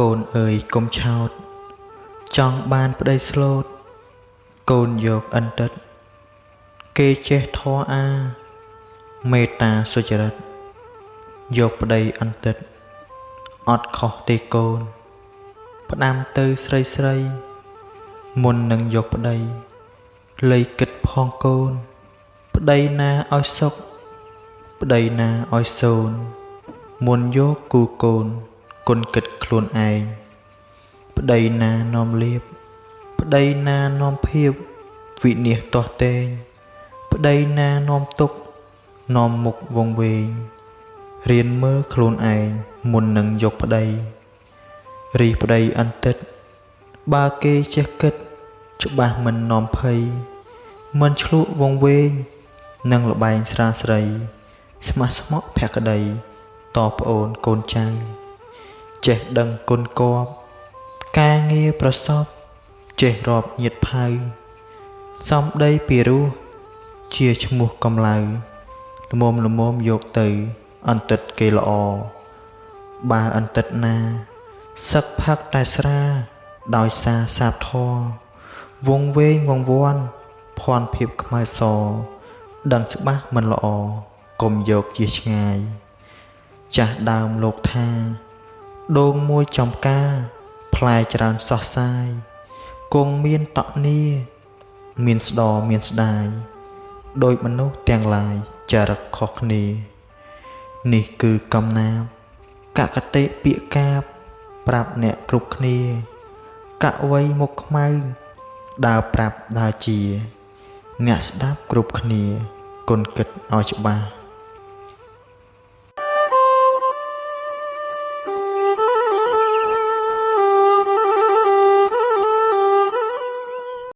កូនអើយកុំឆោត ចង់បានប្តីស្លូត កូនយកអន្តិត គេចេះធម៌អាមេត្តាសុចរិត យកប្តីអន្តិត អត់ខុសទេកូន ផ្ដាំទៅស្រីស្រី មុននឹងយកប្តី លៃគិតផងកូន ប្តីណាឲ្យសុខ ប្តីណាឲ្យសូន្យ មុនយកគូកូន គុណគិតខ្លួនឯង ប្តីណានាំលាភ ប្តីណានាំភាព វិនាសទាស់ទែង ប្តីណានាំទុក្ខ នាំមុខវង្វេង រៀនមើលខ្លួនឯង មុននឹងយកប្តី រិះប្តីអន្តិត បើគេចេះគិត ច្បាស់មិននាំភ័យ មិនឈ្លក់វង្វេង នឹងល្បែងស្រាស្រី ស្មះស្មោះភក្តី តប្អូនកូនចៅ ចេះដឹងគុណគប់ ការងារប្រសព ចេះរាប់ញាតិផៅ សំដីពីរោះ ជាឈ្មោះកម្លៅ ល្មមល្មមយកទៅ អន្តិតគេល្អ បើអន្តិតណា សឹកផឹកតែស្រា ដោយសារសាបធម៌ វង្វេងវង្វាន់ ភ័ន្តភាពខ្មៅស ដឹងច្បាស់មិនល្អ កុំយកជាឆ្ងាយ ចាស់ដើមលោកថា ដូងមួយចំការ ផ្លែច្រើនសោះសាយ គង់មានតក់នី មានស្ដមានស្ដាយ ដោយមនុស្សទាំងឡាយចរិតខុសគ្នា នេះគឺកំណាព្យកកតិពាក្យកាប ប្រាប់អ្នកគ្រប់គ្នា កវីមុខខ្មៅ ដើរប្រាប់ដើរជា អ្នកស្ដាប់គ្រប់គ្នា គុណគិតឲ្យច្បាស់។